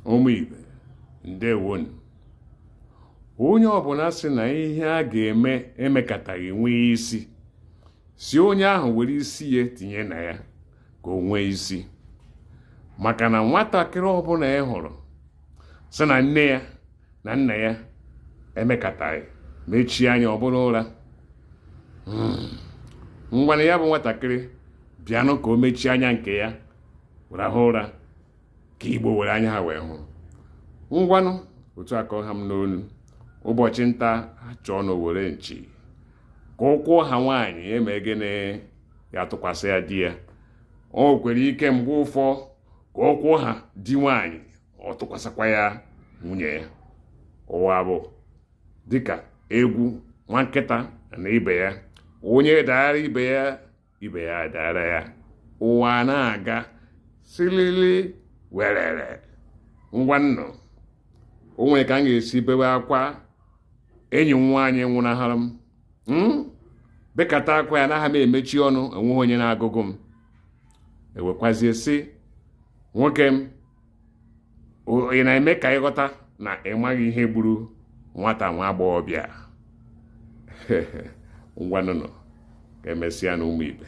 Ụmụ ibe, ndewonu. Onye ọbụla sị na ihe a ga-eme emekataghị nwee isi, si onye ahụ were isi ya tinye na ya ka o nwee isi. Maka na nwatakịrị ọbụla ị hụrụ sị na nne ya na nna ya emekataghị mechie anya ọ bụrụ ụra, ngwanụ ya bụ nwatakịrị bịanụ ka o mechie anya nke ya rahụ ụra ka Igbo were anya ha wee hụ. Ngwanụ, otu a ka ọ ha m n'onu. Ụbọchị nta achụọ n'owere nchi ka ụkwụ ha nwaanyị eme gịnị ya tụkwasị ya di ya. O nwekwara ike mgbe ụfọ ka ụkwụ ha di nwaanyị ọ tụkwasịkwa ya nwunye ya. Ụwa bụ dịka egwu nwa nkịta na ibe ya, onye daara ibe ya, ibe ya daara ya. Ụwa na-aga silili werere. Ngwanụ, o nwere ka m ga-esi bewe akwa enyi m nwaanyị nwụnahụrụ m, bekata akwa ya anaghị m emechi ọnụ, enweghị onye na-agụgụ m. Ewekwazie sị nwoke m, ị na-eme ka ịghọta na ị maghị ihe gburu nwata nwa agbọghọbịa. Ngwanụnụ, ka emesịa na ụmụ ibe.